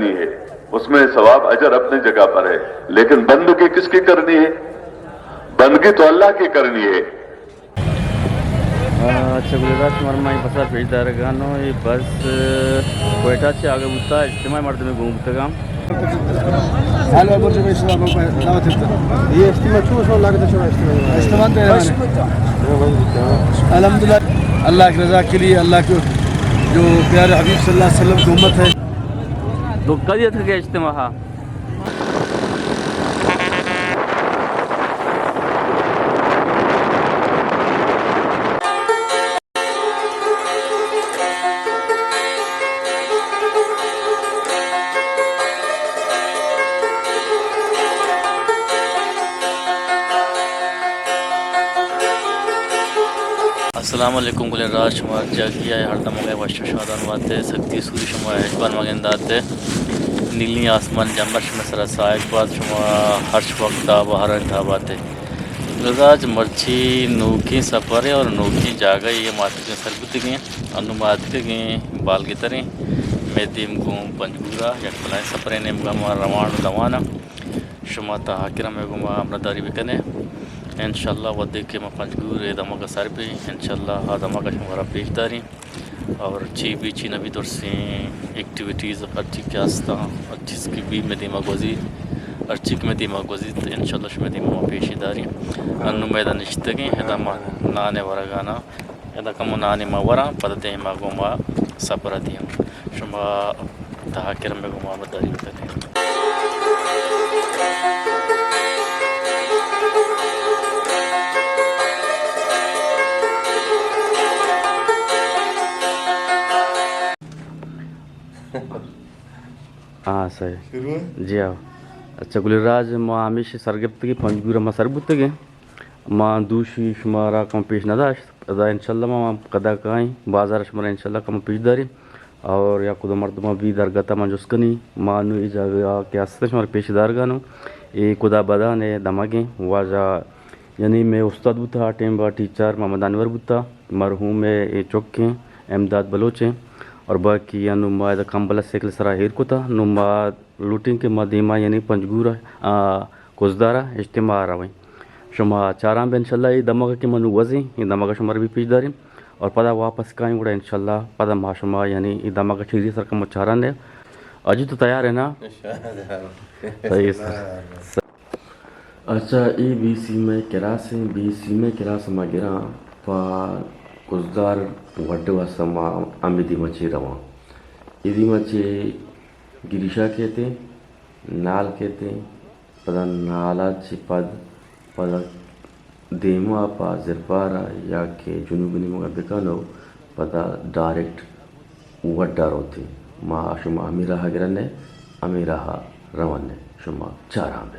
ہے، اس میں ثواب اجر اپنی جگہ پر ہے، لیکن بندگی کس کی کرنی ہے؟ بندگی تو اللہ کی کرنی ہے۔ اچھا، گلیں راج، شمارا ما اے بس ءَ پیش دارگ ءَ آں۔ اے بس کوئٹہ چہ آگہ بوتا، اجتماع مردم گون بوتگ آں۔ حال برج میں اسلام آباد دعوت ہے۔ یہ اجتماع چون سو لگتا، چون اجتماع؟ اجتماع تو ہے۔ الحمدللہ، اللہ کی رضا کے لیے، اللہ کے جو پیارے حبیب صلی اللہ علیہ وسلم کی امت ہے۔ تو کدی اتکگ ئے اجتماع ءَ؟ السلام علیکم گلیں راج، شما ہر جاگہ ءَ ہر دمگ ءَ وش ءُ شادان بات ئے۔ سکتی سوری شما ہچبر مگندات ئے۔ نیلیں آسمان جمبر شمئے سرا ساہگ بات، شما ہرچ وقت آب ءُ ہرن تہا بات ئے۔ گلیں راج، مرچی نوکیں سفرے اور نوکیں جاگہے ما اتکگیں سر بوتگیں۔ انوں ما اتکگیں بالگتریں، مئے دیم گوں پنجگور ءَ یک بلاہیں سفرے نیمگا ما روان ءُ دوان آں۔ شما تاں آخر ءَ مئے گوما ہمراہداری بکن ئے۔ انشاءاللہ وھدے کہ ما پنجگور ءِ دمگ ءَ سر بیں، انشاءاللہ آ دمگ ءَ شمارا پیش داریں۔ اور چی بی چی نہ بی، درسیں ایکٹیویٹیز ہرچی کہ ہستاں، ہر چیز کہ بی مئے دیما گوزی، ہرچی کہ مئے دیما گوزیت، انشاءاللہ شمئے دیما ما پیش داریں۔ انوں ما ادا نشتگیں، ادا ما نان ءِ ورگ ءَ آں۔ ادا کمو نانے ما وراں، پدا دیم ءَ گوں ما سفر ءَ دیاں۔ شما تاں آخر ءَ مئے گوما ہمراہداری بکن ئے۔ ہاں، صحیح۔ شروع ہے؟ جی ہاں۔ اچھا، گلیں راج، ما ہمیشی سر گپتگیں، پنجگور ءَ ما سر بوتگیں۔ ما دوشی شمارا کم پیش نہ داشت۔ ادا انشاءاللہ ما کدا کائیں بازار، شمارا انشاءاللہ کم پیش داریں۔ اور یا کدام مردم بی درگت ءَ ما جست کنیں، ما نوں اے جاگہ کہ ہستیں شمارا پیش دارگ ءَ آں۔ اے کدا بدان ءِ دمگیں واجہ، یعنی مئے استاد بوتا آ ٹائم ءَ ٹیچر محمد انور بوتا، مرحوم ءِ اے چکیں امداد بلوچیں۔ اور باقی انوں ما ادا کمبل ءَ سائیکل سرا ایر کتا، نوں ما لوٹیں کہ ما دیما یعنی پنجگور ءَ، آ، کزدار ءَ اجتماع ءَ رویں۔ شما چاران بے انشاءاللہ اے دمگ کہ ما نوں گوزیں، اے دمگ شمارا بی پیش داریں۔ اور پدا واپس کائیں گڑا انشاءاللہ پدا ما شما یعنی اے دمگ چیزی سر کم چاران دے۔ اجی تو تیار ہے نا؟ صحیح سر۔ اچھا، اے بی سی مئے کراس ایں، بی سی مئے کراس ما گراں پہ کزدار وڈ واسطہ ما ہمے دیما چے رواں۔ اے دیما چے گریشا کیت ایں، نال کیت ایں، پدا نالا چہ پد، پدا دیما پہ زرپارا یا کہ جنوب نیمگا بکن و پدا ڈائریکٹ وڈا روت ایں۔ ما شما ہمے راہ گرن ئے، ہمے راہ روان ئے، شما چاران بے۔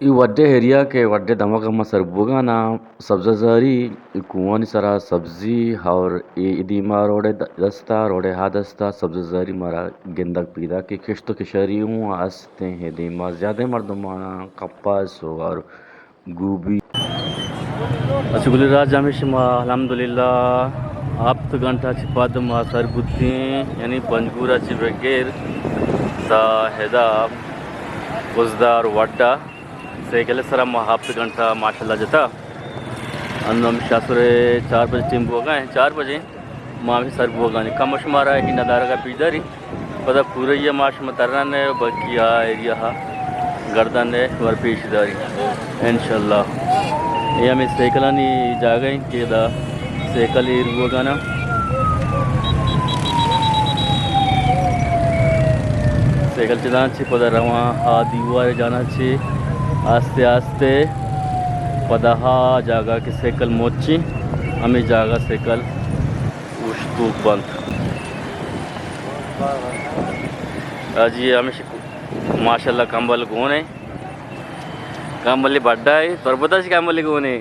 اے وڈے ایریا کہ وڈے دمگ ءَ ما سر بوگان آں، سبزہ زاری، کوہانی سرا سبزی اور اے دیما روڈے د-، دستا، روڈے ہا دستا سبزہ زاری مارا گندگ پیداک ایں، کشت و کشاری اوں ہست ایں۔ اے دیما زیادہ مردماناں کپاس اور گوبی۔ اچھا گلیں راج، ہمیشی ما الحمدللہ ہفت گھنٹہ چہ پد ما سر بوتیں، یعنی پنجگور ءَ چہ بگر تا ہدا کزدار وڈا۔ سائیکل ءِ سرا ما ہفت گھنٹہ ماشاءاللہ جتا۔ انوں ہمیشی آسر ءِ چار بجے ٹیم بوگا ایں، چار بجے ما ہمیشی سر بوگا ایں۔ کم شمارا اے ندارگ ءَ پیش داریں۔ پدا پورہ ءَ ما شما تران ئے، باقی آ ایریا ہا گردان ئے، ور پیش داریں انشاءاللہ۔ اے ہمے سائیکلانی جاگہ ایں کہ ادا سائیکل ایر بوگانا۔ سائیکل چدان چہ پدا رواں آ دیوار جانا چہ آستے آستے پدا ہا جاگہ کہ سائیکل مچیں، ہمے جاگہ سائیکل اوشتوک بنت۔ آ جی ہمیش ماشاءاللہ کمبل گون ایں۔ کمبلی بڈا ایں، تربت اش کمبلی گون ایں۔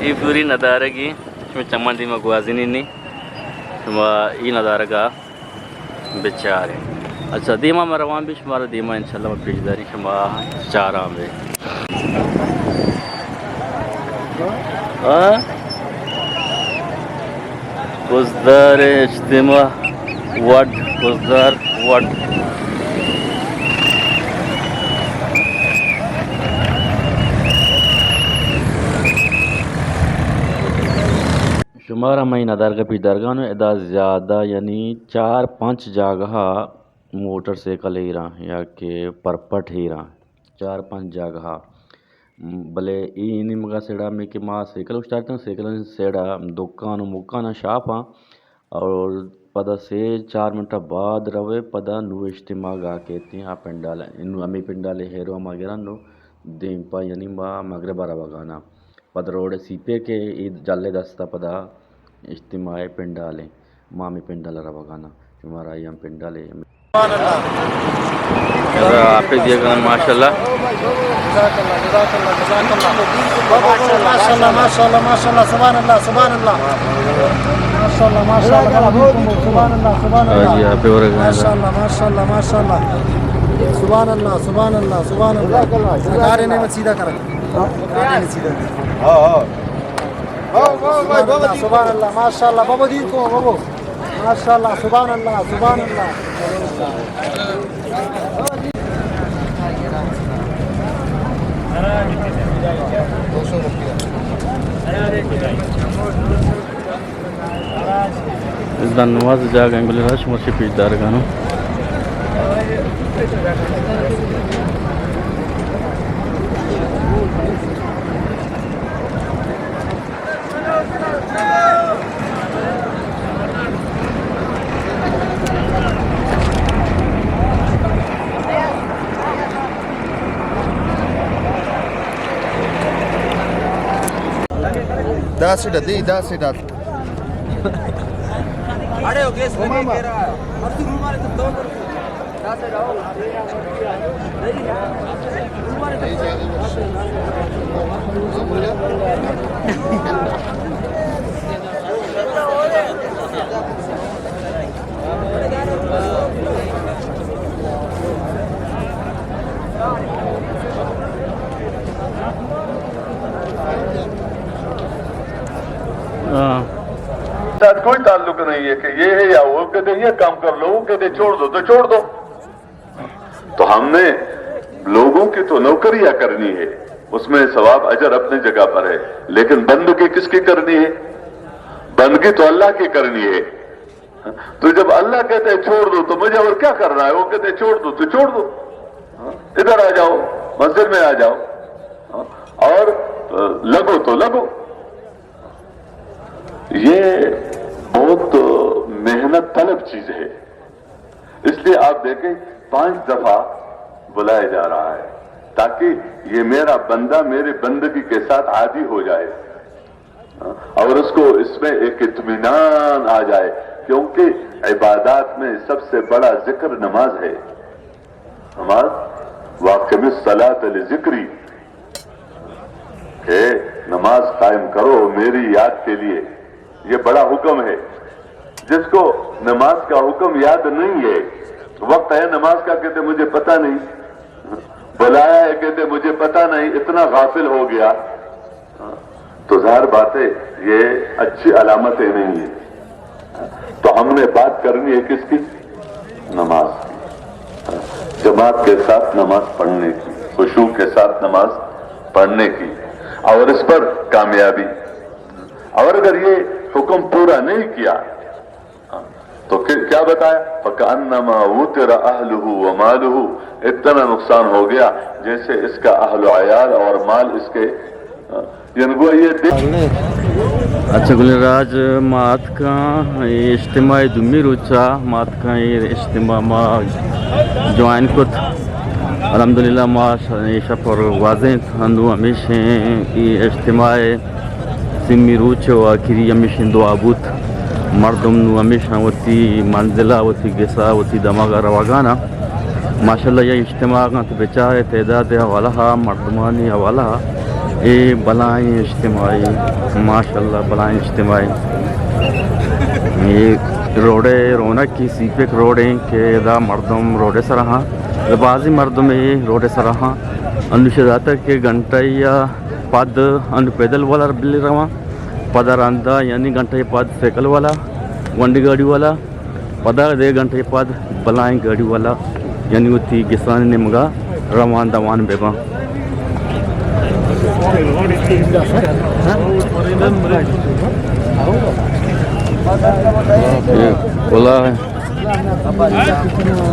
اے پوری ندارگی شما چمن دیما گوازینی نی، شما ای ندارگا بچارے۔ اچھا، دیما ما روان بی، شمارا دیما انشاءاللہ ما پیش داری، شما چاران بے۔ ہاں؟ کزدار اجتماع وڈ، کزدار وڈ۔ شمارا مئے ندارگا پیش دارگانو، ادا زیادہ یعنی چار پنچ جاگہا موٹر سائیکل ہیراں یا کہ پرپٹ ہیراں، چار پنچ جاگہا۔ بلے اے نیمگا سیڑا میں کہ ما سائیکل اشتارتاں، سائیکل سیڑا دکان و مکان شاپاں، اور پدا سے چار منٹ بعد روے، پدا نو اجتماع گا کیتیں آ پنڈال، نو ہمیں پنڈال ہیرو ما گران نو دیم پا، یعنی ما مغرب روگانا۔ پد روڈ سی پی کے اے جلے دستا پدا اجتماع پنڈالیں، ما ہمیں پنڈال روگانا، شمارا آئی ہم پنڈالے۔ آپ دیکھ رہے ہیں، ماشاءاللہ۔ ماشاءاللہ، ماشاءاللہ، ماشاءاللہ، سبحان اللہ، سبحان اللہ۔ ماشاءاللہ، ماشاءاللہ، سبحان اللہ، سبحان اللہ۔ ہاں جی، آپ ہو رہے ہیں۔ ماشاءاللہ، ماشاءاللہ، ماشاءاللہ۔ سبحان اللہ، سبحان اللہ، سبحان اللہ۔ گاڑی نے مت سیدھا کرا۔ گاڑی نے سیدھا کرا۔ ہاں، ہاں۔ سبحان اللہ، سبحان اللہ، ماشاءاللہ، بابا دیر کو، بابا۔ ماشاءاللہ، سبحان اللہ، سبحان اللہ۔ اس دا نماز جاگہ ہیں، گلے راش مرشی پیش دارگانو۔ داسې ډه دی، داسې ډه. اڑے ہو گئے، اس میں کہہ رہا ہے۔ اب تو رومال تو دو ہاں۔ ساتھ کوئی تعلق نہیں ہے کہ یہ ہے یا وہ، کہتے ہیں یہ کام کر لو، وہ کہتے ہیں چھوڑ دو، تو چھوڑ دو۔ تو ہم نے لوگوں کی تو نوکریاں کرنی ہے، اس میں ثواب اجر اپنی جگہ پر ہے، لیکن بندگی کس کی کرنی ہے؟ بندگی تو اللہ کی کرنی ہے۔ تو جب اللہ کہتے ہیں چھوڑ دو، تو مجھے اور کیا کرنا ہے؟ وہ کہتے ہیں چھوڑ دو، تو چھوڑ دو، ادھر آ جاؤ، مسجد میں آ جاؤ اور لگو تو لگو۔ یہ بہت محنت طلب چیز ہے۔ اس لیے آپ دیکھیں، پانچ دفعہ بلایا جا رہا ہے، تاکہ یہ میرا بندہ میرے بندگی کے ساتھ عادی ہو جائے، اور اس کو اس میں ایک اطمینان آ جائے، کیونکہ عبادات میں سب سے بڑا ذکر نماز ہے۔ نماز، واقم الصلاۃ لذکری، کہ نماز قائم کرو میری یاد کے لیے۔ یہ بڑا حکم ہے۔ جس کو نماز کا حکم یاد نہیں ہے، وقت ہے نماز کا، کہتے مجھے پتہ نہیں، بلایا ہے، کہتے مجھے پتہ نہیں، اتنا غافل ہو گیا، تو ظاہر بات ہے یہ اچھی علامتیں نہیں ہیں۔ تو ہم نے بات کرنی ہے کس کی؟ نماز کی۔ جماعت کے ساتھ نماز پڑھنے کی، خشوع کے ساتھ نماز پڑھنے کی، اور اس پر کامیابی۔ اور اگر یہ حکم پورا نہیں کیا، تو کہ-، کیا بتایا؟ فَكَأَنَّمَا وُتِرَ أَهْلُهُ وَمَالُهُ، اتنا نقصان ہو گیا جیسے اس کا اہل و عیال اور مال اس کے، یعنی گویا یہ دے- اچھا گلیں راج، ما اتکاں اے اجتماع دومی روچا، ما اتکاں اے اجتماع ما جوائن کت۔ الحمدللہ ما ش-، اے شپ ءَ گوازینت، انوں ہمیشیں اے اجتماع سیمی روچ و آخری ہمیشیں دعا بوت۔ مردم نوں ہمیشاں وتی منزل ءَ، وتی گس ءَ، وتی دمگ ءَ روگانا۔ ماشاءاللہ، یہ اجتماع اگاں تو بچارے تعداد ءِ حوالہ ءَ، مردمانی حوالہ ءَ، اے بلائیں اجتماعی، ماشاءاللہ بلائیں اجتماعی۔ اے روڈ ءِ رونق کی سی پیک روڈ ایں کہ ادا مردم روڈ ءِ سرا ہاں، بازیں مردم اے روڈ ءِ سرا ہاں۔ انو شہ داتگ کہ گھنٹہ یا پد انو پیدل والا بلے رواں، پدا رندا یعنی گھنٹہ یا پد سائیکل والا، گونڈی گاڑی والا، پدا دگہ گھنٹہ پد بلائیں گاڑی والا یعنی وتی گسانی نیمگا روان دوان بہ باں۔ اے ولا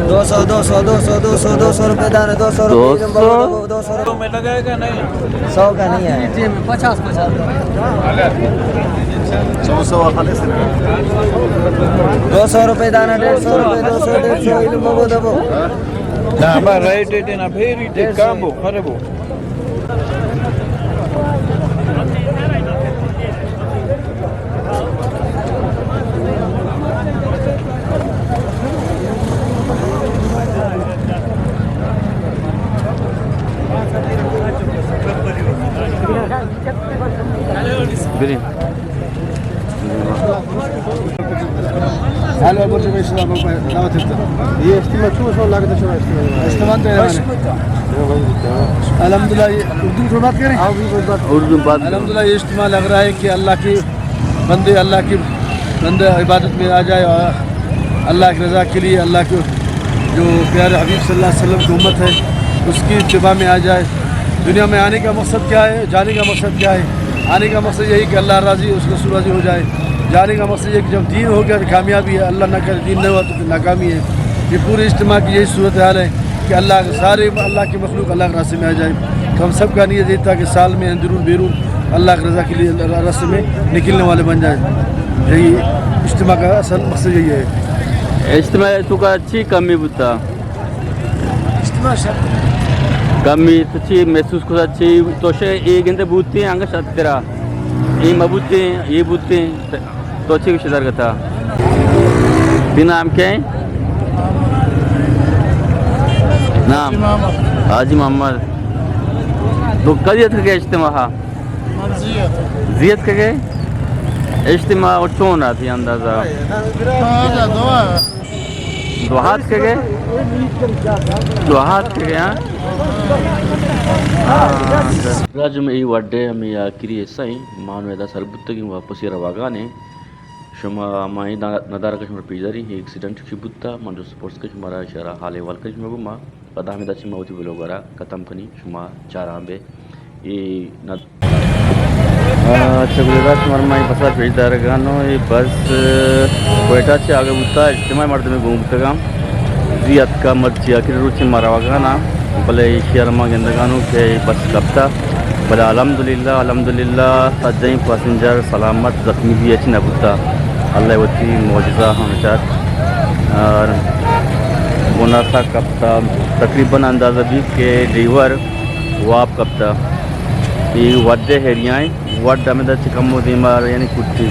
دو سو، دو سو، دو سو، دو سو، دو سو روپے دانا، دو سو روپے دو سو۔ دو سو۔ سو کا نہیں ہے۔ جی، جی، پچاس، پچاس۔ سو، سو خالص۔ دو سو روپے دانا، ڈیڑھ سو روپے، دو سو، ڈیڑھ سو، علم بابو دبو۔ نہ، بس ریٹ، ریٹ نہ، پھر ریٹ کم ہو، خراب ہو۔ بریم۔ حال و برج میں اسلام کو دعوت دیتا۔ یہ اجتماع چون سو لگتا شو اجتماع؟ اجتماع تو ہے۔ الحمدللہ، یہ اردو میں بات کریں؟ ہاں، اردو میں بات۔ اردو میں بات کریں۔ الحمدللہ، یہ اجتماع لگ رہا ہے کہ اللہ کے بندے، اللہ کے بندے عبادت میں آ جائے اور اللہ کی رضا کے لیے، اللہ کے جو پیارے حبیب صلی اللہ علیہ وسلم کی امت ہے، اس کی اتباع میں آ جائے۔ دنیا میں آنے کا مقصد کیا ہے؟ جانے کا مقصد کیا ہے؟ آنے کا مقصد یہی کہ اللہ راضی، اس رسول راضی ہو جائے۔ جانے کا مقصد یہ کہ جب دین ہو گیا تو کامیابی ہے، اللہ نہ کرے دین نہ ہوا تو پھر ناکامی ہے۔ یہ پورے اجتماع کی یہی صورت حال ہے کہ اللہ کے سارے، اللہ کی مخلوق اللہ کے راستے میں آ جائے۔ تو ہم سب کا نیت یہ تھا کہ سال میں اندرون بیرون اللہ کی رضا کے لیے راستے میں نکلنے والے بن جائیں۔ یہی اجتماع کا اصل مقصد یہی ہے۔ اجتماع تو کا اچھی کمی بوتا؟ اجتماع شر۔ کمی تو چی محسوس کتا؟ چی تو شے اے گندے بوتے ہیں انگا شترا؟ اے مبوتے ہیں، یہ بوتے ہیں۔ تو چی گوشے درگتا؟ تئی نام کیا ہے؟ نام؟ حاجی محمد۔ حاجی محمد۔ تو کدی اتکگے اجتماع؟ من زی اتکگے؟ زی اتکگے؟ اجتماع چون آتی اندازہ؟ اندازہ دو۔ دو ہاتھ کے گئے؟ دو ہاتھ کے گئے، ہاں؟ ہاں۔ راج میں ای وڈے ہمیں آخری حصہ ہیں، مان ویدا سر بوتگیں واپسی رواگانے۔ شما ما اے ندارہ کہ شما پیش داری، ایکسیڈنٹ چی بوتا، من جو سپورٹس کہ شما را اشارہ حال احوال کہ شما گو ما پدا ہمیں دا چی ما وتی بلوگ را ختم کنی، شما چاراں بے۔ اے ند-، آ، چہ گلدار شمار ما اے بسا پیش دارگانو، اے بس کوئٹہ چہ آگہ بوتا، اجتماع مردم گون بوتگاں۔ زی اتکا مرچی آخری روچ ما روگانا، بلے ایشی ء ما گندگانو کہ اے بس کپتا، بلے الحمدللہ، الحمدللہ سجہیں پاسنجر سلامت، زخمی بھی اچ نہ بوتا۔ اللہ وتی معجزہ ہم چار اور بناسا کپتا، تقریباً اندازہ بیت کہ ڈیور واب کپتا۔ اے وڈ ء ایریا ایں، وڈ ہمدا چہ کمو دیما یعنی کٹی۔